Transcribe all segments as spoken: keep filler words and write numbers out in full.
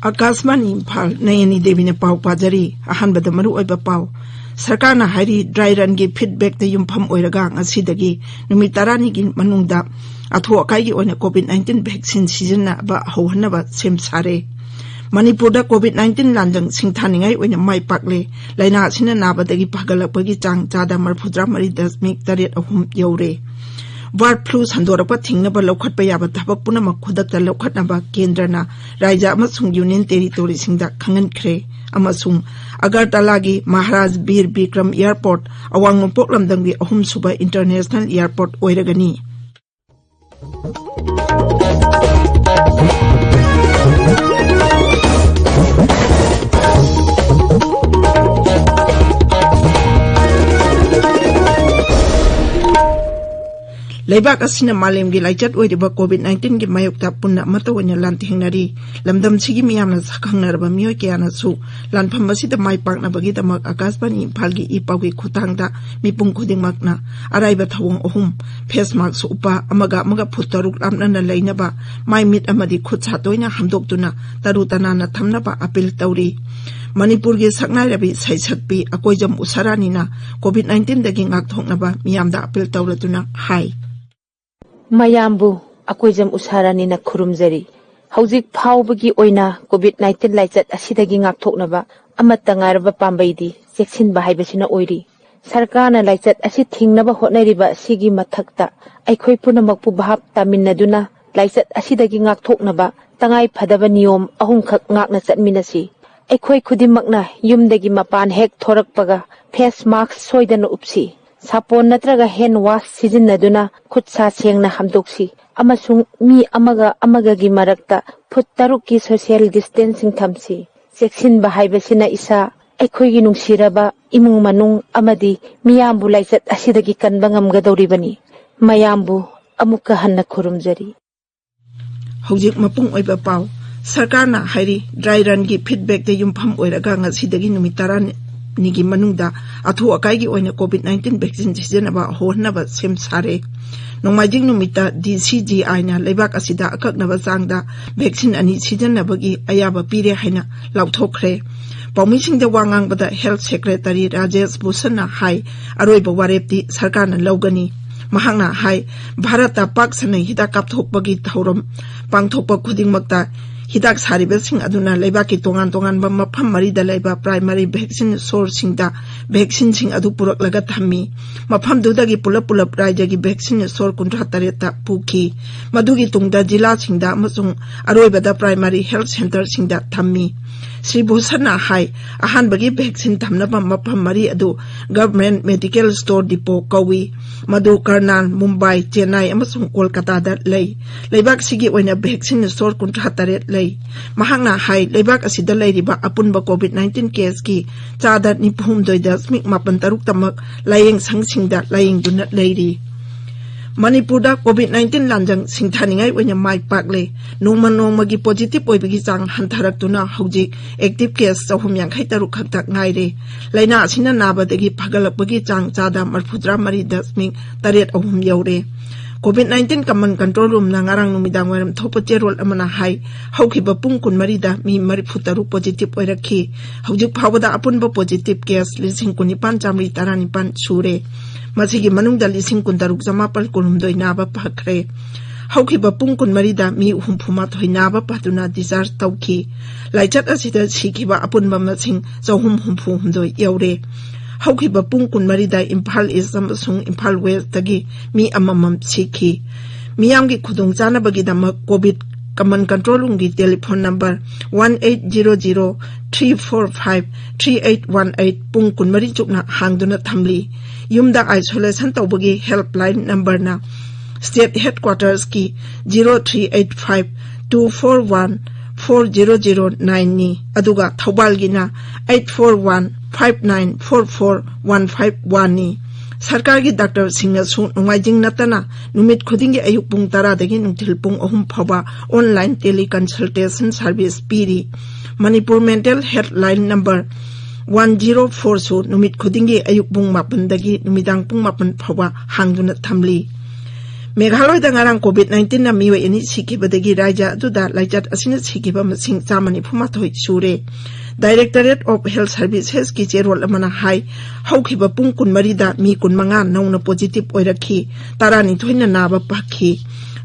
ꯑꯀꯥꯁꯕꯥꯅꯤ ꯏꯝꯐꯥꯜ, ꯅꯌꯅꯤ ꯗꯦꯕꯤꯅ ꯄꯥꯎ ꯄꯥꯖꯔꯤ꯫ ꯑꯍꯥꯟꯕꯗ ꯃꯔꯨꯑꯣꯏꯕ ꯄꯥꯎ꯫ ꯁꯔꯀꯥꯔꯅ ꯍꯥꯏꯔꯤ, ꯗ꯭ꯔꯥꯏ ꯔꯟꯒꯤ ꯐꯤꯗꯕꯦꯛꯇ ꯌꯨꯝꯐꯝ ꯑꯣꯏꯔꯒ ꯉꯁꯤꯗꯒꯤ ꯅꯨꯃꯤꯠ ꯇꯔꯥꯅꯤꯒꯤ ꯃꯅꯨꯡꯗ ꯑꯊꯨ ꯑꯀꯥꯏꯒꯤ ꯑꯣꯏꯅ ꯀꯣꯚꯤꯗ ꯅꯥꯏꯟꯇꯤꯟ ꯚꯦꯛꯁꯤꯟ ꯁꯤꯖꯤꯟꯅꯕ ꯍꯧꯍꯟꯅꯕ ꯁꯦꯝ ꯁꯥꯔꯦ꯫ ꯃꯅꯤꯄꯨꯔꯗ ꯀꯣꯚꯤꯗ ꯅꯥꯏꯟꯇꯤꯟ ꯂꯥꯟꯖꯪ ꯁꯤꯡꯊꯥꯅꯤꯡꯉꯥꯏ ꯑꯣꯏꯅ ꯃꯥꯏ ꯄꯥꯛꯂꯦ꯫ ꯂꯥꯏꯅꯥ ꯑꯁꯤꯅ ꯅꯥꯕꯗꯒꯤ ꯐꯒꯠꯂꯛꯄꯒꯤ ꯆꯥꯡ ꯆꯥꯗ ꯃꯔꯤꯐꯨꯇꯔꯥ ꯃꯔꯤ ꯗꯁꯃꯤꯛ ꯇꯔꯦꯠ ꯑꯍꯨꯝ ꯌꯧꯔꯦ꯫ ꯕꯥꯔꯗ ꯐ꯭ꯂꯨ ꯁꯟꯗꯣꯔꯛꯄ ꯊꯤꯡꯅꯕ ꯂꯧꯈꯠꯄ ꯌꯥꯕ ꯊꯕꯛ ꯄꯨꯝꯅꯃꯛ ꯈꯨꯗꯛꯇ ꯂꯧꯈꯠꯅꯕ ꯀꯦꯟꯗ꯭ꯔꯅ ꯔꯥꯏꯖ꯭ꯌ ꯑꯃꯁꯨꯡ ꯌꯨꯅꯤꯌꯟ ꯇꯦꯔꯤꯇꯣꯔꯤꯁꯤꯡꯗ ꯈꯪꯍꯟꯈ꯭ꯔꯦ꯫ ꯑꯃꯁꯨꯡ ꯑꯒꯔꯇꯂꯥꯒꯤ ꯃꯍꯥꯔꯥꯖ ꯕꯤꯔ ꯕꯤꯀ꯭ꯔꯝ ꯑꯦꯌꯔꯄꯣꯔꯠ, ꯑꯋꯥꯡ ꯅꯣꯡꯄꯣꯛ ꯂꯝꯗꯝꯒꯤ ꯑꯍꯨꯝꯁꯨꯕ ꯏꯟꯇꯔꯅꯦꯁꯅꯦꯜ ꯑꯦꯌꯔꯄꯣꯔꯠ ꯑꯣꯏꯔꯒꯅꯤ꯫ ꯂꯩꯕꯥꯛ ꯑꯁꯤꯅ ꯃꯥꯂꯦꯝꯒꯤ ꯂꯥꯏꯆꯠ ꯑꯣꯏꯔꯤꯕ ꯀꯣꯚꯤꯗ ꯅꯥꯏꯟꯇꯤꯟꯒꯤ ꯃꯥꯌꯣꯛꯇ ꯄꯨꯟꯅ ꯑꯃꯠꯇ ꯑꯣꯏꯅ ꯂꯥꯟꯊꯦꯡꯅꯔꯤ꯫ ꯂꯝꯗꯝꯁꯤꯒꯤ ꯃꯤꯌꯥꯝꯅ ꯁꯛꯈꯪꯅꯔꯕ ꯃꯤꯑꯣꯏ ꯀꯌꯥꯅꯁꯨ ꯂꯥꯟꯐꯝ ꯑꯁꯤꯗ ꯃꯥꯏ ꯄꯥꯛꯅꯕꯒꯤꯗꯃꯛ ꯑꯀꯥꯁꯕꯥꯅꯤ ꯏꯝꯐꯥꯜꯒꯤ ꯏ ꯄꯥꯎꯒꯤ ꯈꯨꯠꯊꯥꯡꯗ ꯃꯤꯄꯨꯝ ꯈꯨꯗꯤꯡꯃꯛꯅ ꯑꯔꯥꯏꯕ ꯊꯧꯑꯣꯡ ꯑꯍꯨꯝ, ꯐꯦꯁ ꯃꯥꯛꯁ ꯎꯞꯄ, ꯑꯃꯒ ꯑꯃꯒ ꯐꯨꯠ ꯇꯔꯨꯛ ꯂꯥꯞꯅꯅ ꯂꯩꯅꯕ, ꯃꯥꯏ ꯃꯤꯠ ꯑꯃꯗꯤ ꯈꯨꯠ ꯁꯥ ꯇꯣꯏꯅ ꯍꯥꯝꯗꯣꯛꯇꯨꯅ ꯇꯔꯨ ꯇꯅꯥꯟꯅ ꯊꯝꯅꯕ ꯑꯄꯤꯜ ꯇꯧꯔꯤ꯫ ꯃꯅꯤꯄꯨꯔꯒꯤ ꯁꯛꯅꯥꯏꯔꯕꯤ ꯁꯩꯁꯛꯄꯤ ꯑꯀꯣꯏꯖꯝ ꯎꯁꯥꯔꯥꯅꯤꯅ ꯀꯣꯚꯤꯗ ꯅꯥꯏꯟꯇꯤꯟꯗꯒꯤ ꯉꯥꯛꯊꯣꯛꯅꯕ ꯃꯤꯌꯥꯝꯗ ꯑꯄꯤꯜ ꯇꯧꯔꯗꯨꯅ ꯍꯥꯏ꯫ ꯃꯌꯥꯝꯕꯨ ꯑꯀꯣꯏꯖꯝ ꯎꯁꯥꯔꯥꯅꯤꯅ ꯈꯨꯔꯨꯝꯖꯔꯤ꯫ ꯍꯧꯖꯤꯛ ꯐꯥꯎꯕꯒꯤ ꯑꯣꯏꯅ ꯀꯣꯚꯤꯗ ꯅꯥꯏꯟꯇꯤꯟ ꯂꯥꯏꯆꯠ ꯑꯁꯤꯗꯒꯤ ꯉꯥꯛꯊꯣꯛꯅꯕ ꯑꯃꯠꯇ ꯉꯥꯏꯔꯕ ꯄꯥꯝꯕꯩꯗꯤ ꯆꯦꯛꯁꯤꯟꯕ ꯍꯥꯏꯕꯁꯤꯅ ꯑꯣꯏꯔꯤ꯫ ꯁꯔꯀꯥꯔꯅ ꯂꯥꯏꯆꯠ ꯑꯁꯤ ꯊꯤꯡꯅꯕ ꯍꯣꯠꯅꯔꯤꯕ ꯑꯁꯤꯒꯤ ꯃꯊꯛꯇ ꯑꯩꯈꯣꯏ ꯄꯨꯝꯅꯃꯛꯄꯨ ꯚꯥꯞ ꯇꯥꯃꯤꯟꯅꯗꯨꯅ ꯂꯥꯏꯆꯠ ꯑꯁꯤꯗꯒꯤ ꯉꯥꯛꯊꯣꯛꯅꯕ ꯇꯉꯥꯏ ꯐꯗꯕ ꯅꯤꯌꯣꯝ ꯑꯍꯨꯝꯈꯛ ꯉꯥꯛꯅ ꯆꯠꯃꯤꯟꯅꯁꯤ꯫ ꯑꯩꯈꯣꯏ ꯈꯨꯗꯤꯡꯃꯛꯅ ꯌꯨꯝꯗꯒꯤ ꯃꯄꯥꯟ ꯍꯦꯛ ꯊꯣꯔꯛꯄꯒ ꯐꯦꯁ ꯃꯥꯛꯁ ꯁꯣꯏꯗꯅ ꯎꯞꯁꯤ꯫ ꯁꯥꯄꯣꯟ ꯅꯠꯇ꯭ꯔꯒ ꯍꯦꯟ ꯋꯥꯁ ꯁꯤꯖꯤꯟꯅꯗꯨꯅ ꯈꯨꯠ ꯁꯥ ꯁꯦꯡꯅ ꯍꯥꯝꯗꯣꯛꯁꯤ ꯑꯃꯁꯨꯡ ꯃꯤ ꯑꯃꯒ ꯑꯃꯒꯒꯤ ꯃꯔꯛꯇ ꯐꯨꯠ ꯇꯔꯨꯛꯀꯤ ꯁꯣꯁꯤꯌꯦꯜ ꯗꯤꯁꯇꯦꯟꯁꯤꯡ ꯊꯝꯁꯤ꯫ ꯆꯦꯛꯁꯤꯟꯕ ꯍꯥꯏꯕꯁꯤꯅ ꯏꯁꯥ, ꯑꯩꯈꯣꯏꯒꯤ ꯅꯨꯡꯁꯤꯔꯕ ꯏꯃꯨꯡ ꯃꯅꯨꯡ ꯑꯃꯗꯤ ꯃꯤꯌꯥꯝꯕꯨ ꯂꯥꯏꯆꯠ ꯑꯁꯤꯗꯒꯤ ꯀꯟꯕ ꯉꯝꯒꯗꯧꯔꯤꯕꯅꯤ꯫ ꯃꯌꯥꯝꯕꯨ ꯑꯃꯨꯛꯀ ꯍꯟꯅ ꯈꯨꯔꯨꯝꯖꯔꯤ꯫ ꯍꯧꯖꯤꯛ ꯃꯄꯨꯡ ꯑꯣꯏꯕ ꯄꯥꯎ꯫ ꯁꯔꯀꯥꯔꯅ ꯍꯥꯏꯔꯤ, ꯗ꯭ꯔꯥꯏ ꯔꯟꯒꯤ ꯐꯤꯗꯕꯦꯛꯇ ꯌꯨꯝꯐꯝ ꯑꯣꯏꯔꯒ ꯉꯁꯤꯗꯒꯤ ꯅꯨꯃꯤꯠ ꯇꯔꯥꯅꯤꯒꯤ ꯃꯅꯨꯡꯗ ꯑꯊꯨ ꯑꯀꯥꯏꯒꯤ ꯑꯣꯏꯅ ꯀꯣꯚꯤꯗ ꯅꯥꯏꯟꯇꯤꯟ ꯚꯦꯛꯁꯤꯟ ꯁꯤꯖꯤꯟꯅꯕ ꯍꯧꯍꯟꯅꯕ ꯁꯦꯝ ꯁꯥꯔꯦ꯫ ꯅꯣꯡꯃꯥꯏꯖꯤꯡ ꯅꯨꯃꯤꯠꯇ ꯗꯤ ꯁꯤ ꯖꯤ ꯑꯥꯏꯅ ꯂꯩꯕꯥꯛ ꯑꯁꯤꯗ ꯑꯀꯛꯅꯕ ꯆꯥꯡꯗ ꯚꯦꯛꯁꯤꯟ ꯑꯅꯤ ꯁꯤꯖꯤꯟꯅꯕꯒꯤ ꯑꯌꯥꯕ ꯄꯤꯔꯦ ꯍꯥꯏꯅ ꯂꯥꯎꯊꯣꯛꯈ꯭ꯔꯦ꯫ ꯄꯥꯎꯃꯤꯁꯤꯡꯗ ꯋꯥ ꯉꯥꯡꯕꯗ ꯍꯦꯜꯊ ꯁꯦꯀ꯭ꯔꯦꯇꯔꯤ ꯔꯥꯖꯦꯁ ꯚꯨꯁꯟꯅ ꯍꯥꯏ, ꯑꯔꯣꯏꯕ ꯋꯥꯔꯦꯞꯇꯤ ꯁꯔꯀꯥꯔꯅ ꯂꯧꯒꯅꯤ꯫ ꯃꯍꯥꯛꯅ ꯍꯥꯏ, ꯚꯥꯔꯠꯇ ꯄꯥꯛ ꯁꯟꯅ ꯍꯤꯗꯥꯛ ꯀꯥꯞꯊꯣꯛꯄꯒꯤ ꯊꯧꯔꯝ ꯄꯥꯡꯊꯣꯛꯄ ꯈꯨꯗꯤꯡꯃꯛꯇ ꯍꯤꯗꯥꯛ ꯁꯥꯔꯤꯕꯁꯤꯡ ꯑꯗꯨꯅ ꯂꯩꯕꯥꯛꯀꯤ ꯇꯣꯉꯥꯟ ꯇꯣꯉꯥꯟꯕ ꯃꯐꯝ ꯃꯔꯤꯗ ꯂꯩꯕ ꯄ꯭ꯔꯥꯏꯃꯥꯔꯤ ꯚꯦꯛꯁꯤꯟ ꯁ꯭ꯇꯣꯔꯁꯤꯡꯗ ꯚꯦꯛꯁꯤꯟꯁꯤꯡ ꯑꯗꯨ ꯄꯨꯔꯛꯂꯒ ꯊꯝꯃꯤ꯫ ꯃꯐꯝꯗꯨꯗꯒꯤ ꯄꯨꯂꯞ ꯄꯨꯂꯞ ꯔꯥꯖ꯭ꯌꯒꯤ ꯚꯦꯛꯁꯤꯟ ꯁ꯭ꯇꯣꯔ ꯀꯨꯟꯊ꯭ꯔꯥ ꯇꯔꯦꯠꯇ ꯄꯨꯈꯤ꯫ ꯃꯗꯨꯒꯤ ꯇꯨꯡꯗ ꯖꯤꯂꯥꯁꯤꯡꯗ ꯑꯃꯁꯨꯡ ꯑꯔꯣꯏꯕꯗ ꯄ꯭ꯔꯥꯏꯃꯥꯔꯤ ꯍꯦꯜꯊ ꯁꯦꯟꯇꯔꯁꯤꯡꯗ ꯊꯝꯃꯤ꯫ ꯁ꯭ꯔꯤ ꯚꯨꯁꯟꯅ ꯍꯥꯏ, ꯑꯍꯥꯟꯕꯒꯤ ꯚꯦꯛꯁꯤꯟ ꯊꯝꯅꯕ ꯃꯐꯝ ꯃꯔꯤ ꯑꯗꯨ ꯒꯚꯔꯟꯃꯦꯟꯠ ꯃꯦꯗꯤꯀꯦꯜ ꯁ꯭ꯇꯣꯔ ꯗꯤꯄꯣ ꯀꯧꯏ꯫ ꯃꯗꯨ ꯀꯔꯅꯥꯜ, ꯃꯨꯝꯕꯥꯏ, ꯆꯦꯟꯅꯥꯏ ꯑꯃꯁꯨꯡ ꯀꯣꯜꯀꯇꯥꯗ ꯂꯩ꯫ ꯂꯩꯕꯥꯛꯁꯤꯒꯤ ꯑꯣꯏꯅ ꯚꯦꯛꯁꯤꯟ ꯁ꯭ꯇꯣꯔ ꯀꯨꯟꯊ꯭ꯔꯥ ꯇꯔꯦꯠ ꯂꯩ꯫ ꯃꯍꯥꯛꯅ ꯍꯥꯏ, ꯂꯩꯕꯥꯛ ꯑꯁꯤꯗ ꯂꯩꯔꯤꯕ ꯑꯄꯨꯟꯕ ꯀꯣꯚꯤꯗ ꯅꯥꯏꯟꯇꯤꯟ ꯀꯦꯁꯀꯤ ꯆꯥꯗ ꯅꯤꯐꯨ ꯍꯨꯝꯗꯣꯏ ꯗꯁꯃꯤꯛ ꯃꯥꯄꯟ ꯇꯔꯨꯛꯇꯃꯛ ꯂꯥꯌꯦꯡ ꯁꯪꯁꯤꯡꯗ ꯂꯥꯌꯦꯡꯗꯨꯅ ꯂꯩꯔꯤ꯫ ꯃꯅꯤꯄꯨꯔꯗ ꯀꯣꯚꯤꯗ ꯅꯥꯏꯟꯇꯤꯟ ꯂꯥꯟꯖꯪ ꯁꯤꯡꯊꯥꯅꯤꯡꯉꯥꯏ ꯑꯣꯏꯅ ꯃꯥꯏ ꯄꯥꯛꯂꯦ꯫ ꯅꯣꯡꯃ ꯅꯣꯡꯃꯒꯤ ꯄꯣꯖꯤꯇꯤꯚ ꯑꯣꯏꯕꯒꯤ ꯆꯥꯡ ꯍꯟꯊꯔꯛꯇꯨꯅ ꯍꯧꯖꯤꯛ ꯑꯦꯛꯇꯤꯚ ꯀꯦꯁ ꯆꯍꯨꯝ ꯌꯥꯡꯈꯩ ꯇꯔꯨꯛ ꯈꯛꯇ ꯉꯥꯏꯔꯦ꯫ ꯂꯥꯏꯅꯥ ꯑꯁꯤꯅ ꯅꯥꯕꯗꯒꯤ ꯐꯒꯠꯂꯛꯄꯒꯤ ꯆꯥꯡ ꯆꯥꯗ ꯃꯔꯤꯐꯨꯇꯔꯥ ꯃꯔꯤ ꯗꯁꯃꯤꯛ ꯇꯔꯦꯠ ꯑꯍꯨꯝ ꯌꯧꯔꯦ꯫ ꯀꯣꯚꯤꯗ ꯅꯥꯏꯟꯇꯤꯟ ꯀꯃꯟ ꯀꯟꯇ꯭ꯔꯣꯜ ꯔꯨꯝꯅ ꯉꯔꯥꯡ ꯅꯨꯃꯤꯗꯥꯡ ꯋꯥꯏꯔꯝ ꯊꯣꯛꯄ ꯆꯦꯔꯣꯜ ꯑꯃꯅ ꯍꯥꯏ, ꯍꯧꯈꯤꯕ ꯄꯨꯡ ꯀꯨꯟꯃꯔꯤꯗ ꯃꯤ ꯃꯔꯤꯐꯨ ꯇꯔꯨꯛ ꯄꯣꯖꯤꯇꯤꯚ ꯑꯣꯏꯔꯛꯈꯤ꯫ ꯍꯧꯖꯤꯛ ꯐꯥꯎꯕꯗ ꯑꯄꯨꯟꯕ ꯄꯣꯖꯤꯇꯤꯚ ꯀꯦꯁ ꯂꯤꯁꯤꯡ ꯀꯨꯟꯅꯤꯄꯥꯟ ꯆꯥꯃꯔꯤ ꯇꯔꯥꯅꯤꯄꯥꯟ ꯁꯨꯔꯦ꯫ ꯃꯁꯤꯒꯤ ꯃꯅꯨꯡꯗ ꯂꯤꯁꯤꯡ ꯀꯨꯟꯇꯔꯨꯛ ꯆꯃꯥꯄꯜ ꯀꯨꯟꯍꯨꯝꯗꯣꯏ ꯅꯥꯕ ꯐꯈ꯭ꯔꯦ꯫ ꯍꯧꯈꯤꯕ ꯄꯨꯡ ꯀꯨꯟꯃꯔꯤꯗ ꯃꯤ ꯍꯨꯝꯐꯨ ꯃꯥꯊꯣꯏ ꯅꯥꯕ ꯐꯗꯨꯅ ꯗꯤꯁꯆꯥꯔꯖ ꯇꯧꯈꯤ꯫ ꯂꯥꯏꯆꯠ ꯑꯁꯤꯗ ꯁꯤꯈꯤꯕ ꯑꯄꯨꯟꯕ ꯃꯁꯤꯡ ꯆꯍꯨꯝ ꯍꯨꯝꯐꯨ ꯍꯨꯝꯗꯣꯏ ꯌꯧꯔꯦ꯫ ꯍꯧꯈꯤꯕ ꯄꯨꯡ ꯀꯨꯟꯃꯔꯤꯗ ꯏꯝꯐꯥꯜ ꯏꯁ ꯑꯃꯁꯨꯡ ꯏꯝꯐꯥꯜ ꯋꯦꯁꯇꯒꯤ ꯃꯤ ꯑꯃꯃꯝ ꯁꯤꯈꯤ꯫ ꯃꯤꯌꯥꯝꯒꯤ ꯈꯨꯗꯣꯡꯆꯥꯅꯕꯒꯤꯗꯃꯛ ꯀꯣꯚꯤꯗ ꯀꯃꯟ ꯀꯟꯇ꯭ꯔꯣꯜ ꯔꯨꯝꯒꯤ telephone number one eight zero zero three four five three eight one eight ꯄꯨꯡ ꯀꯨꯟꯃꯔꯤ ꯆꯨꯞꯅ ꯍꯥꯡꯗꯨꯅ ꯊꯝꯂꯤ꯫ ꯌꯨꯝꯗ ꯑꯥꯏꯁꯣꯂꯦꯁꯟ ꯇꯧꯕꯒꯤ ꯍꯦꯜꯞꯂꯥꯏꯟ ꯅꯝꯕꯔꯅ ꯁ꯭ꯇꯦꯠ ꯍꯦꯗꯀ꯭ꯋꯥꯇꯔꯁꯀꯤ zero three eight five two four one four zero zero ꯅꯥꯏꯟꯅꯤ, ꯑꯗꯨꯒ ꯊꯧꯕꯥꯜꯒꯤꯅ eight four one five nine four four one five ꯋꯥꯟꯅꯤ꯫ ꯁꯔꯀꯥꯔꯒꯤ ꯗꯥꯛꯇꯔꯁꯤꯡꯅꯁꯨ ꯅꯣꯡꯃꯥꯏꯖꯤꯡ ꯅꯠꯇꯅ ꯅꯨꯃꯤꯠ ꯈꯨꯗꯤꯡꯒꯤ ꯑꯌꯨꯛ ꯄꯨꯡ ꯇꯔꯥꯗꯒꯤ ꯅꯨꯡꯊꯤꯜ ꯄꯨꯡ ꯑꯍꯨꯝ ꯐꯥꯎꯕ online teleconsultation service ꯄꯤꯔꯤ꯫ Manipur Mental Health Line number one zero four ꯁꯨ ꯅꯨꯃꯤꯠ ꯈꯨꯗꯤꯡꯒꯤ ꯑꯌꯨꯛ ꯄꯨꯡ ꯃꯥꯄꯟꯗꯒꯤ ꯅꯨꯃꯤꯗꯥꯡ ꯄꯨꯡ ꯃꯥꯄꯟ ꯐꯥꯎꯕ ꯍꯥꯡꯗꯨꯅ ꯊꯝꯂꯤ꯫ ꯃꯦꯘꯥꯂꯣꯏꯗ ꯉꯔꯥꯡ COVID nineteen ꯅ ꯃꯤꯑꯣꯏ ꯑꯅꯤ ꯁꯤꯈꯤꯕꯗꯒꯤ ꯔꯥꯏꯖ꯭ꯌ ꯑꯗꯨꯗ ꯂꯥꯏꯆꯠ ꯑꯁꯤꯅ ꯁꯤꯈꯤꯕ ꯃꯁꯤꯡ ꯆꯥꯝꯃ ꯅꯤꯐꯨ ꯃꯥꯊꯣꯏ ꯁꯨꯔꯦ꯫ Directorate of Health Services ꯀꯤ ꯆꯦꯔꯣꯜ ꯑꯃꯅ ꯍꯥꯏ, ꯍꯧꯈꯤꯕ ꯄꯨꯡ ꯀꯨꯟꯃꯔꯤꯗ ꯃꯤ ꯀꯨꯟꯃꯉꯥ ꯅꯧꯅ positive ꯑꯣꯏꯔꯛꯈꯤ, ꯇꯔꯥꯅꯤꯊꯣꯏꯅ ꯅꯥꯕ ꯐꯈꯤ꯫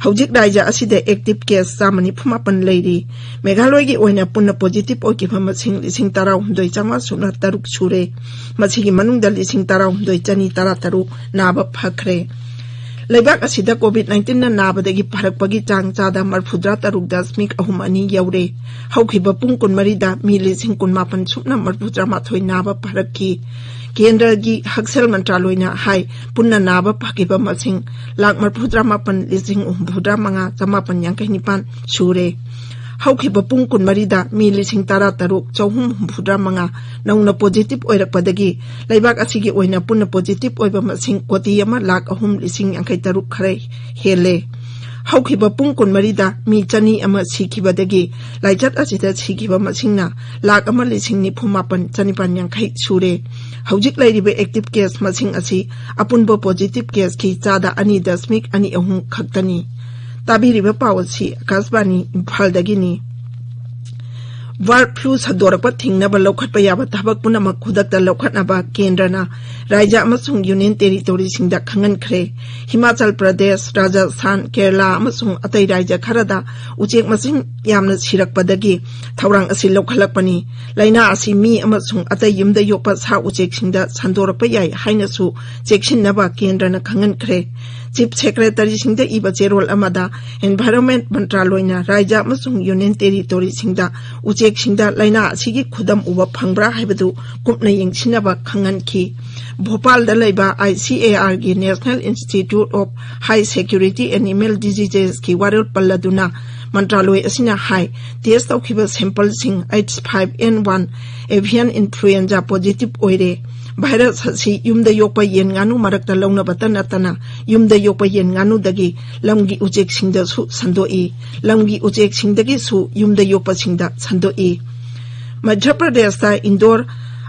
ꯍꯧꯖꯤꯛ ꯔꯥꯏꯖ꯭ꯌ ꯑꯁꯤꯗ active case ꯆꯥꯝꯃ ꯅꯤꯐꯨ ꯃꯥꯄꯟ ꯂꯩꯔꯤ꯫ ꯃꯦꯘꯥꯂꯣꯏꯒꯤ ꯑꯣꯏꯅ ꯄꯨꯟꯅ positive ꯑꯣꯏꯈꯤꯕ ꯃꯁꯤꯡ ꯂꯤꯁꯤꯡ ꯇꯔꯥꯍꯨꯝꯗꯣꯏ ꯆꯥꯝꯃꯉꯥ ꯁꯨꯞꯅ ꯇꯔꯨꯛ ꯁꯨꯔꯦ꯫ ꯃꯁꯤꯒꯤ ꯃꯅꯨꯡꯗ ꯂꯤꯁꯤꯡ ꯇꯔꯥꯍꯨꯝꯗꯣꯏ ꯆꯅꯤ ꯇꯔꯥꯇꯔꯨꯛ ꯅꯥꯕ ꯐꯈ꯭ꯔꯦ꯫ ꯂꯩꯕꯥꯛ ꯑꯁꯤꯗ COVID nineteen ꯅ ꯅꯥꯕꯗꯒꯤ ꯐꯔꯛꯄꯒꯤ ꯆꯥꯡ ꯆꯥꯗ ꯃꯔꯐꯨꯇꯔꯥ ꯇꯔꯨꯛ ꯗꯁꯃꯤꯛ ꯑꯍꯨꯝ ꯑꯅꯤ ꯌꯧꯔꯦ꯫ ꯍꯧꯈꯤꯕ ꯄꯨꯡ ꯀꯨꯟꯃꯔꯤꯗ ꯃꯤ ꯂꯤꯁꯤꯡ ꯀꯨꯟꯃꯥꯄꯟ ꯁꯨꯞꯅ ꯃꯔꯐꯨꯇꯔꯥ ꯃꯥꯊꯣꯏ ꯅꯥꯕ ꯐꯔꯛꯈꯤ꯫ ꯀꯦꯟꯗ꯭ꯔꯒꯤ ꯍꯛꯁꯦꯜ ꯃꯟꯇ꯭ꯔꯥꯂꯣꯏꯅ ꯍꯥꯏ, ꯄꯨꯟꯅ ꯅꯥꯕ ꯐꯈꯤꯕ ꯃꯁꯤꯡ ꯂꯥꯈ ꯃꯔꯐꯨꯇꯔꯥ ꯃꯥꯄꯟ ꯂꯤꯁꯤꯡ ꯍꯨꯝꯐꯨꯇꯔꯥ ꯃꯉꯥ ꯆꯃꯥꯄꯟ ꯌꯥꯡꯈꯩ ꯅꯤꯄꯥꯟ ꯁꯨꯔꯦ꯫ ꯍꯧꯈꯤꯕ ꯄꯨꯡ ꯀꯨꯟꯃꯔꯤꯗ ꯃꯤ ꯂꯤꯁꯤꯡ ꯇꯔꯥ ꯇꯔꯨꯛ ꯆꯍꯨꯝ ꯍꯨꯝꯐꯨꯇꯔꯥ ꯃꯉꯥ ꯅꯧꯅ positive ꯑꯣꯏꯔꯛꯄꯗꯒꯤ ꯂꯩꯕꯥꯛ ꯑꯁꯤꯒꯤ ꯑꯣꯏꯅ ꯄꯨꯟꯅ positive ꯑꯣꯏꯕ ꯃꯁꯤꯡ ꯀꯣꯇꯤ ꯑꯃ ꯂꯥꯈ ꯑꯍꯨꯝ ꯂꯤꯁꯤꯡ ꯌꯥꯡꯈꯩ ꯇꯔꯨꯛ ꯈꯔ ꯍꯦꯜꯂꯦ꯫ ꯍꯧꯈꯤꯕ ꯄꯨꯡ ꯀꯨꯟꯃꯔꯤꯗ ꯃꯤ ꯆꯅꯤ ꯑꯃ ꯁꯤꯈꯤꯕꯗꯒꯤ ꯂꯥꯏꯆꯠ ꯑꯁꯤꯗ ꯁꯤꯈꯤꯕ ꯃꯁꯤꯡꯅ ꯂꯥꯈ ꯑꯃ ꯂꯤꯁꯤꯡ ꯅꯤꯐꯨ ꯃꯥꯄꯟ ꯆꯅꯤꯄꯥꯟ ꯌꯥꯡꯈꯩ ꯁꯨꯔꯦ꯫ ꯍꯧꯖꯤꯛ ꯂꯩꯔꯤꯕ active case ꯃꯁꯤꯡ ꯑꯁꯤ ꯑꯄꯨꯟꯕ positive case ꯀꯤ ꯆꯥꯗ ꯑꯅꯤ ꯗꯁꯃꯤꯛ ꯑꯅꯤ ꯑꯍꯨꯝ ꯈꯛꯇꯅꯤ꯫ ꯇꯥꯕꯤꯔꯤꯕ ꯄꯥꯎ ꯑꯁꯤ ꯑꯀꯥꯁꯕꯥꯅꯤ ꯏꯝꯐꯥꯜꯗꯒꯤꯅꯤ꯫ Bird flu ꯁꯟꯗꯣꯔꯛꯄ ꯊꯤꯡꯅꯕ ꯂꯧꯈꯠꯄ ꯌꯥꯕ ꯊꯕꯛ ꯄꯨꯝꯅꯃꯛ ꯈꯨꯗꯛꯇ ꯂꯧꯈꯠꯅꯕ ꯀꯦꯟꯗ꯭ꯔꯅ ꯔꯥꯏꯖ꯭ꯌ ꯑꯃꯁꯨꯡ ꯌꯨꯅꯤꯌꯟ ꯇꯦꯔꯤꯇꯣꯔꯤꯁꯤꯡꯗ ꯈꯪꯍꯟꯈ꯭ꯔꯦ꯫ ꯍꯤꯃꯥꯆꯜ ꯄ꯭ꯔꯗꯦꯁ, ꯔꯥꯖꯁꯊꯥꯟ, ꯀꯦꯔꯂꯥ ꯑꯃꯁꯨꯡ ꯑꯇꯩ ꯔꯥꯏꯖ꯭ꯌ ꯈꯔꯗ ꯎꯆꯦꯛ ꯃꯁꯤꯡ ꯌꯥꯝꯅ ꯁꯤꯔꯛꯄꯗꯒꯤ ꯊꯧꯔꯥꯡ ꯑꯁꯤ ꯂꯧꯈꯠꯂꯛꯄꯅꯤ꯫ ꯂꯥꯏꯅꯥ ꯑꯁꯤ ꯃꯤ ꯑꯃꯁꯨꯡ ꯑꯇꯩ ꯌꯨꯝꯗ ꯌꯣꯛꯄ ꯁꯥ ꯎꯆꯦꯛꯁꯤꯡꯗ ꯁꯟꯗꯣꯔꯛꯄ ꯌꯥꯏ ꯍꯥꯏꯅꯁꯨ ꯆꯦꯛꯁꯤꯟꯅꯕ ꯀꯦꯟꯗ꯭ꯔꯅ ꯈꯪꯍꯟꯈ꯭ꯔꯦ꯫ ꯆꯤꯐ ꯁꯦꯀ꯭ꯔꯦꯇꯔꯤꯁꯤꯡꯗ ꯏꯕ ꯆꯦꯔꯣꯜ ꯑꯃꯗ ꯏꯟꯚꯥꯏꯔꯣꯟꯃꯦꯟꯠ ꯃꯟꯇ꯭ꯔꯥꯂꯣꯏꯅ ꯔꯥꯏꯖ꯭ꯌ ꯑꯃꯁꯨꯡ ꯌꯨꯅꯤꯌꯟ ꯇꯦꯔꯤꯇꯣꯔꯤꯁꯤꯡꯗ ꯎꯆꯦꯛꯁꯤꯡꯗ ꯂꯥꯏꯅꯥ ꯑꯁꯤꯒꯤ ꯈꯨꯗꯝ ꯎꯕ ꯐꯪꯕ꯭ꯔꯥ ꯍꯥꯏꯕꯗꯨ ꯀꯨꯞꯅ ꯌꯦꯡꯁꯤꯟꯅꯕ ꯈꯪꯍꯟꯈꯤ꯫ ꯚꯣꯄꯥꯜꯗ ꯂꯩꯕ ICAR ꯒꯤ National Institute of High Security Animal Diseases ꯀꯤ ꯋꯥꯔꯣꯜ ꯄꯜꯂꯗꯨꯅ ꯃꯟꯇ꯭ꯔꯥꯂꯣꯏ ꯑꯁꯤꯅ ꯍꯥꯏ, ꯇꯦꯁ ꯇꯧꯈꯤꯕ sample ꯁꯤꯡ H five N one avian influenza positive ꯑꯣꯏꯔꯦ꯫ ꯚꯥꯏꯔꯁ ꯑꯁꯤ ꯌꯨꯝꯗ ꯌꯣꯛꯄ ꯌꯦꯟ ꯉꯥꯅꯨ ꯃꯔꯛꯇ ꯂꯧꯅꯕꯇ ꯅꯠꯇꯅ ꯌꯨꯝꯗ ꯌꯣꯛꯄ ꯌꯦꯟ ꯉꯥꯅꯨꯗꯒꯤ ꯂꯝꯒꯤ ꯎꯆꯦꯛꯁꯤꯡꯗꯁꯨ ꯁꯟꯗꯣꯛꯏ꯫ ꯂꯝꯒꯤ ꯎꯆꯦꯛꯁꯤꯡꯗꯒꯤꯁꯨ ꯌꯨꯝꯗ ꯌꯣꯛꯄꯁꯤꯡꯗ ꯁꯟꯗꯣꯛꯏ꯫ ꯃꯙ꯭ꯌ ꯄ꯭ꯔꯗꯦꯁꯇ ꯏꯟꯗꯣꯔ,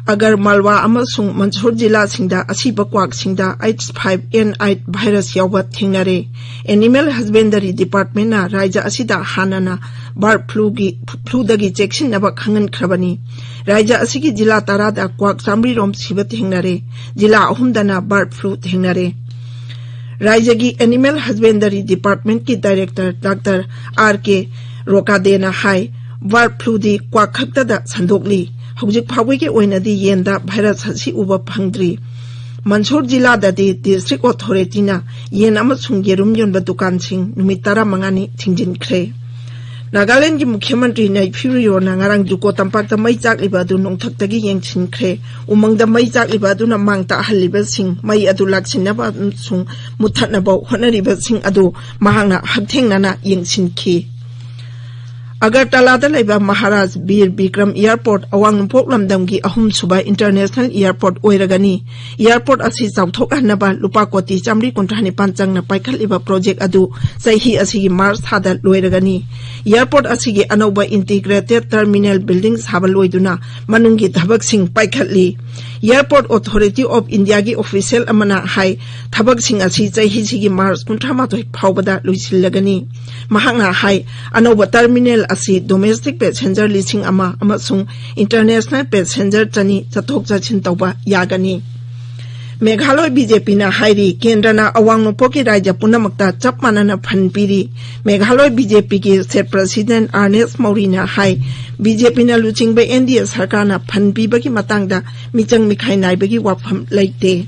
ꯑꯒꯔꯃꯥꯜꯋꯥ ꯑꯃꯁꯨꯡ ꯃꯟꯁꯨꯔ ꯖꯤꯂꯥꯁꯤꯡꯗ ꯑꯁꯤꯕ ꯀ꯭ꯋꯥꯛꯁꯤꯡꯗ H five N eight virus ꯌꯥꯎꯕ ꯊꯦꯡꯅꯔꯦ꯫ ꯑꯦꯅꯤꯃꯦꯜ ꯍꯁꯕꯦꯟꯗꯔꯤ ꯗꯤꯄꯥꯔꯠꯃꯦꯟꯅ ꯔꯥꯏꯖ꯭ꯌ ꯑꯁꯤꯗ ꯍꯥꯟꯅꯅ ꯕꯥꯔꯗ ꯐ꯭ꯂꯨꯒꯤ, ꯐ꯭ꯂꯨꯗꯒꯤ ꯆꯦꯛꯁꯤꯟꯅꯕ ꯈꯪꯍꯟꯈ꯭ꯔꯕꯅꯤ꯫ ꯔꯥꯏꯖ꯭ꯌ ꯑꯁꯤꯒꯤ ꯖꯤꯂꯥ ꯇꯔꯥꯗ ꯀ꯭ꯋꯥꯛ ꯆꯥꯃꯔꯤꯔꯣꯝ ꯁꯤꯕ ꯊꯦꯡꯅꯔꯦ꯫ ꯖꯤꯂꯥ ꯑꯍꯨꯝꯗꯅ ꯕꯥꯔꯗ ꯐ꯭ꯂꯨ ꯊꯦꯡꯅꯔꯦ꯫ ꯔꯥꯏꯖ꯭ꯌꯒꯤ ꯑꯦꯅꯤꯃꯦꯜ ꯍꯁꯕꯦꯟꯗꯔꯤ ꯗꯤꯄꯥꯔꯠꯃꯦꯟꯠꯀꯤ ꯗꯥꯏꯔꯦꯛꯇꯔ ꯗꯥꯛꯇꯔ ꯑꯥꯔ ꯀꯦ ꯔꯣꯀꯥꯗꯦꯅ ꯍꯥꯏ, ꯕꯥꯔꯗ ꯐ꯭ꯂꯨꯗꯤ ꯀ꯭ꯋꯥꯛ ꯈꯛꯇꯗ ꯁꯟꯗꯣꯛꯂꯤ꯫ ꯍꯧꯖꯤꯛ ꯐꯥꯎꯕꯒꯤ ꯑꯣꯏꯅꯗꯤ ꯌꯦꯟꯗ ꯚꯥꯏꯔꯁ ꯑꯁꯤ ꯎꯕ ꯐꯪꯗ꯭ꯔꯤ꯫ ꯃꯟꯁꯨꯔ ꯖꯤꯂꯥꯗꯗꯤ ꯗꯤꯁꯇ꯭ꯔꯤꯛ ꯑꯣꯊꯣꯔꯤꯇꯤꯅ ꯌꯦꯟ ꯑꯃꯁꯨꯡ ꯌꯦꯔꯨꯝ ꯌꯣꯟꯕ ꯗꯨꯀꯥꯟꯁꯤꯡ ꯅꯨꯃꯤꯠ ꯇꯔꯥꯃꯉꯥꯅꯤ ꯊꯤꯡꯖꯤꯟꯈ꯭ꯔꯦ꯫ ꯅꯥꯒꯥꯂꯦꯟꯗꯒꯤ ꯃꯨꯈ꯭ꯌ ꯃꯟꯇ꯭ꯔꯤ ꯅꯩꯐꯤꯎ ꯔꯤꯑꯣꯅ ꯉꯔꯥꯡ ꯖꯨꯀꯣ ꯇꯝꯄꯥꯛꯇ ꯃꯩ ꯆꯥꯛꯂꯤꯕ ꯑꯗꯨ ꯅꯣꯡꯊꯛꯇꯒꯤ ꯌꯦꯡꯁꯤꯟꯈ꯭ꯔꯦ꯫ ꯎꯃꯪꯗ ꯃꯩ ꯆꯥꯛꯂꯤꯕ ꯑꯗꯨꯅ ꯃꯥꯡ ꯇꯥꯛꯍꯜꯂꯤꯕꯁꯤꯡ, ꯃꯩ ꯑꯗꯨ ꯂꯥꯛꯁꯤꯟꯅꯕ ꯑꯃꯁꯨꯡ ꯃꯨꯠꯊꯠꯅꯕ ꯍꯣꯠꯅꯔꯤꯕꯁꯤꯡ ꯑꯗꯨ ꯃꯍꯥꯛꯅ ꯍꯛꯊꯦꯡꯅꯅ ꯌꯦꯡꯁꯤꯟꯈꯤ꯫ ꯑꯒꯔꯇꯂꯥꯗ ꯂꯩꯕ ꯃꯍꯥꯔꯥꯖ ꯕꯤꯔ ꯕꯤꯀ꯭ꯔꯝ ꯑꯦꯌꯔꯄꯣꯔꯠ ꯑꯋꯥꯡ ꯅꯣꯡꯄꯣꯛ ꯂꯝꯗꯝꯒꯤ ꯑꯍꯨꯝꯁꯨꯕ ꯏꯟꯇꯔꯅꯦꯁꯅꯦꯜ ꯑꯦꯌꯔꯄꯣꯔꯠ ꯑꯣꯏꯔꯒꯅꯤ꯫ ꯑꯦꯌꯔꯄꯣꯔꯠ ꯑꯁꯤ ꯆꯥꯎꯊꯣꯛꯍꯟꯅꯕ ꯂꯨꯄꯥ ꯀꯣꯇꯤ ꯆꯥꯃꯔꯤ ꯀꯨꯟꯊ꯭ꯔꯥ ꯅꯤꯄꯥꯟ ꯆꯪꯅ ꯄꯥꯏꯈꯠꯂꯤꯕ ꯄ꯭ꯔꯣꯖꯦꯛ ꯑꯗꯨ ꯆꯍꯤ ꯑꯁꯤꯒꯤ ꯃꯥꯔꯆ ꯊꯥꯗ ꯂꯣꯏꯔꯒꯅꯤ꯫ ꯑꯦꯌꯔꯄꯣꯔꯠ ꯑꯁꯤꯒꯤ ꯑꯅꯧꯕ ꯏꯟꯇꯤꯒ꯭ꯔꯦꯇꯦꯗ ꯇꯔꯃꯤꯅꯦꯜ ꯕꯤꯜꯗꯤꯡ ꯁꯥꯕ ꯂꯣꯏꯗꯨꯅ ꯃꯅꯨꯡꯒꯤ ꯊꯕꯛꯁꯤꯡ ꯄꯥꯏꯈꯠꯂꯤ꯫ ꯑꯦꯌꯔꯄꯣꯔꯠ ꯑꯣꯊꯣꯔꯤꯇꯤ ꯑꯣꯐ ꯏꯟꯗꯤꯌꯥꯒꯤ ꯑꯣꯐꯤꯁꯤꯌꯦꯜ ꯑꯃꯅ ꯍꯥꯏ, ꯊꯕꯛꯁꯤꯡ ꯑꯁꯤ ꯆꯍꯤꯁꯤꯒꯤ ꯃꯥꯔꯆ ꯀꯨꯟꯊ꯭ꯔꯥ ꯃꯥꯊꯣꯏ ꯐꯥꯎꯕꯗ ꯂꯣꯏꯁꯤꯜꯂꯒꯅꯤ꯫ ꯃꯍꯥꯛꯅ ꯍꯥꯏ, ꯑꯅꯧꯕ ꯇꯔꯃꯤꯅꯦꯜ ꯑꯁꯤ ꯗꯣꯃꯦꯁꯇꯤꯛ ꯄꯦꯁꯦꯟꯖꯔ ꯂꯤꯁꯤꯡ ꯑꯃ ꯑꯃꯁꯨꯡ ꯏꯟꯇꯔꯅꯦꯁꯅꯦꯜ ꯄꯦꯁꯦꯟꯖꯔ ꯆꯅꯤ ꯆꯠꯊꯣꯛ ꯆꯠꯁꯤꯟ ꯇꯧꯕ ꯌꯥꯒꯅꯤ꯫ ꯃꯦꯘꯥꯂꯣꯏ ꯕꯤ ꯖꯦ ꯄꯤꯅ ꯍꯥꯏꯔꯤ, ꯀꯦꯟꯗ꯭ꯔꯅ ꯑꯋꯥꯡ ꯅꯣꯡꯄꯣꯛꯀꯤ ꯔꯥꯖ꯭ꯌ ꯄꯨꯝꯅꯃꯛꯇ ꯆꯞ ꯃꯥꯟꯅꯅ ꯐꯟ ꯄꯤꯔꯤ꯫ ꯃꯦꯘꯥꯂꯣꯏ ꯕꯤ ꯖꯦ ꯄꯤꯒꯤ ꯁ꯭ꯇꯦꯠ ꯄ꯭ꯔꯁꯤꯗꯦꯟꯠ ꯑꯥꯔꯅꯦꯁ ꯃꯧꯔꯤꯅ ꯍꯥꯏ, ꯕꯤ ꯖꯦ ꯄꯤꯅ ꯂꯨꯆꯤꯡꯕ ꯑꯦꯟ ꯗꯤ ꯑꯦ ꯁꯔꯀꯥꯔꯅ ꯐꯟ ꯄꯤꯕꯒꯤ ꯃꯇꯥꯡꯗ ꯃꯤꯆꯪ ꯃꯤꯈꯥꯏ ꯅꯥꯏꯕꯒꯤ ꯋꯥꯐꯝ ꯂꯩꯇꯦ꯫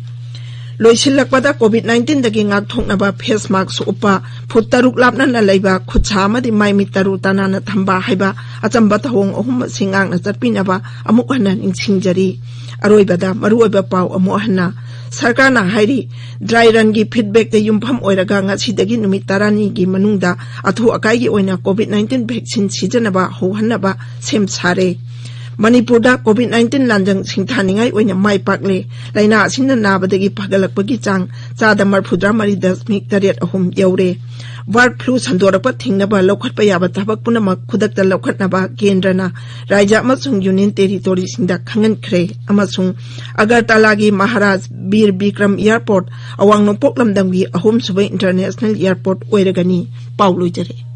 ꯂꯣꯏꯁꯤꯜꯂꯛꯄꯗ, ꯀꯣꯚꯤꯗ ꯅꯥꯏꯟꯇꯤꯟꯗꯒꯤ ꯉꯥꯛꯊꯣꯛꯅꯕ ꯐꯦꯁ ꯃꯥꯛꯁ ꯎꯞꯄ, ꯐꯨꯠ ꯇꯔꯨꯛ ꯂꯥꯞꯅꯅ ꯂꯩꯕ, ꯈꯨꯠ ꯁꯥ ꯑꯃꯗꯤ ꯃꯥꯏ ꯃꯤꯠ ꯇꯔꯨ ꯇꯅꯥꯟꯅ ꯊꯝꯕ ꯍꯥꯏꯕ ꯑꯆꯝꯕ ꯊꯧꯑꯣꯡ ꯑꯍꯨꯝ ꯑꯁꯤ ꯉꯥꯛꯅ ꯆꯠꯄꯤꯅꯕ ꯑꯃꯨꯛ ꯍꯟꯅ ꯅꯤꯡꯁꯤꯡꯖꯔꯤ꯫ ꯑꯔꯣꯏꯕꯗ ꯃꯔꯨꯑꯣꯏꯕ ꯄꯥꯎ ꯑꯃꯨꯛ ꯍꯟꯅ꯫ ꯁꯔꯀꯥꯔꯅ ꯍꯥꯏꯔꯤ, ꯗ꯭ꯔꯥꯏ ꯔꯟꯒꯤ ꯐꯤꯗꯕꯦꯛꯇ ꯌꯨꯝꯐꯝ ꯑꯣꯏꯔꯒ ꯉꯁꯤꯗꯒꯤ ꯅꯨꯃꯤꯠ ꯇꯔꯥꯅꯤꯒꯤ ꯃꯅꯨꯡꯗ ꯑꯊꯨ ꯑꯀꯥꯏꯒꯤ ꯑꯣꯏꯅ ꯀꯣꯚꯤꯗ ꯅꯥꯏꯟꯇꯤꯟ ꯚꯦꯛꯁꯤꯟ ꯁꯤꯖꯤꯟꯅꯕ ꯍꯧꯍꯟꯅꯕ ꯁꯦꯝ ꯁꯥꯔꯦ꯫ ꯃꯅꯤꯄꯨꯔꯗ ꯀꯣꯚꯤꯗ ꯅꯥꯏꯟꯇꯤꯟ ꯂꯥꯟꯖꯪ ꯁꯤꯡꯊꯥꯅꯤꯡꯉꯥꯏ ꯑꯣꯏꯅ ꯃꯥꯏ ꯄꯥꯛꯂꯦ꯫ ꯂꯥꯏꯅꯥ ꯑꯁꯤꯅ ꯅꯥꯕꯗꯒꯤ ꯐꯒꯠꯂꯛꯄꯒꯤ ꯆꯥꯡ ꯆꯥꯗ ꯃꯔꯤꯐꯨꯇꯔꯥ ꯃꯔꯤ ꯗꯁꯃꯤꯛ ꯇꯔꯦꯠ ꯑꯍꯨꯝ ꯌꯧꯔꯦ꯫ ꯕꯥꯔꯗ ꯐ꯭ꯂꯨ ꯁꯟꯗꯣꯔꯛꯄ ꯊꯤꯡꯅꯕ ꯂꯧꯈꯠꯄ ꯌꯥꯕ ꯊꯕꯛ ꯄꯨꯝꯅꯃꯛ ꯈꯨꯗꯛꯇ ꯂꯧꯈꯠꯅꯕ ꯀꯦꯟꯗ꯭ꯔꯅ ꯔꯥꯏꯖ꯭ꯌ ꯑꯃꯁꯨꯡ ꯌꯨꯅꯤꯌꯟ ꯇꯦꯔꯤꯇꯣꯔꯤꯁꯤꯡꯗ ꯈꯪꯍꯟꯈ꯭ꯔꯦ ꯑꯃꯁꯨꯡ ꯑꯒꯔꯇꯥꯂꯥꯒꯤ ꯃꯍꯥꯔꯥꯖ ꯕꯤꯔ ꯕꯤꯀ꯭ꯔꯝ ꯑꯦꯌꯔꯄꯣꯔꯠ ꯑꯋꯥꯡ ꯅꯣꯡꯄꯣꯛ ꯂꯝꯗꯝꯒꯤ ꯑꯍꯨꯝꯁꯨꯕ ꯏꯟꯇꯔꯅꯦꯁꯅꯦꯜ ꯑꯦꯌꯔꯄꯣꯔꯠ ꯑꯣꯏꯔꯒꯅꯤ꯫ ꯄꯥꯎ ꯂꯣꯏꯖꯔꯦ꯫